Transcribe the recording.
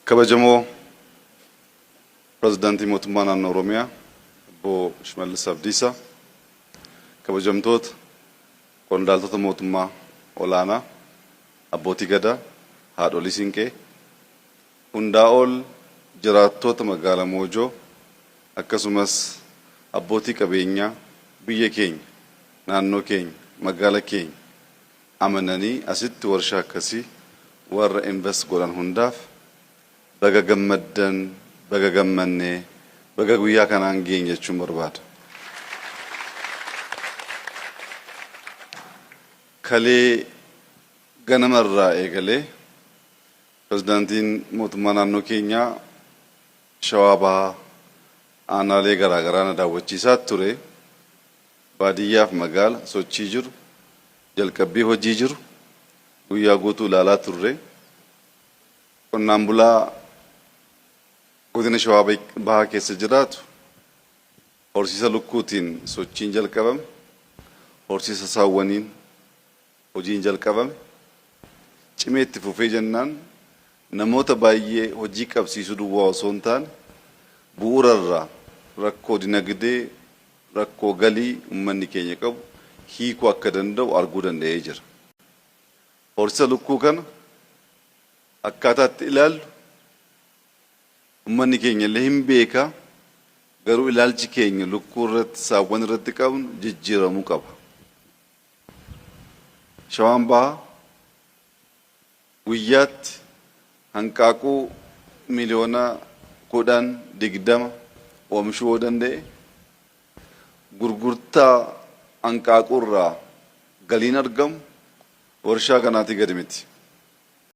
Kabajamoo Pirezidaantii Mootummaa Naannoo Oromiyaa Obbo Shimallis Abdiisaa, kabajamtoota qondaaltota mootummaa olaanaa, abbootii gadaa, haadholii siinqee, hundaa ol jiraattoota magaalaa Moojoo, akkasumas abbootii qabeenyaa biyya keenya, naannoo keenya, magaala keenya amananii asitti warshaa akkasii warra invest godhan hundaaf baga gammaddan, baga gammannee, baga guyyaa kanaan geenye jechuun barbaada. Kalee ganamarraa eegalee pirezidaantiin mootummaa naannoo keenyaa Shawaa Bahaa aanaalee garaagaraa na daawwachiisaa ture. Baadiyyaaf magaala sochii jiru, jalqabbii hojii jiru guyyaa guutuu ilaalaa turre. Qonnaan bulaa godina Shawaa Bahaa keessa jiraatu horsiisa lukkuutiin sochiin jalqabame, horsiisa saawwaniin hojiin jalqabame, cimee itti fufee jennaan namoota baay'ee hojii qabsiisuu duwwaa osoo hin taane bu'uurarraa rakkoo dinagdee, rakkoo galii uummanni keenya qabu hiikuu akka danda'u arguu danda'ee jira. Horsiisa lukkuu kana akkaataatti ilaallu uummanni keenya illee hin beeka, garuu ilaalchi keenya lukkuu irratti, saawwan irratti qabnu jijjiiramuu qaba. Shawaan Bahaa guyyaatti hanqaaquu miliyoona 10, 20 oomishuu yoo danda'e, gurgurtaa hanqaaquu irraa galiin argamu warshaa kanaatii gadi miti.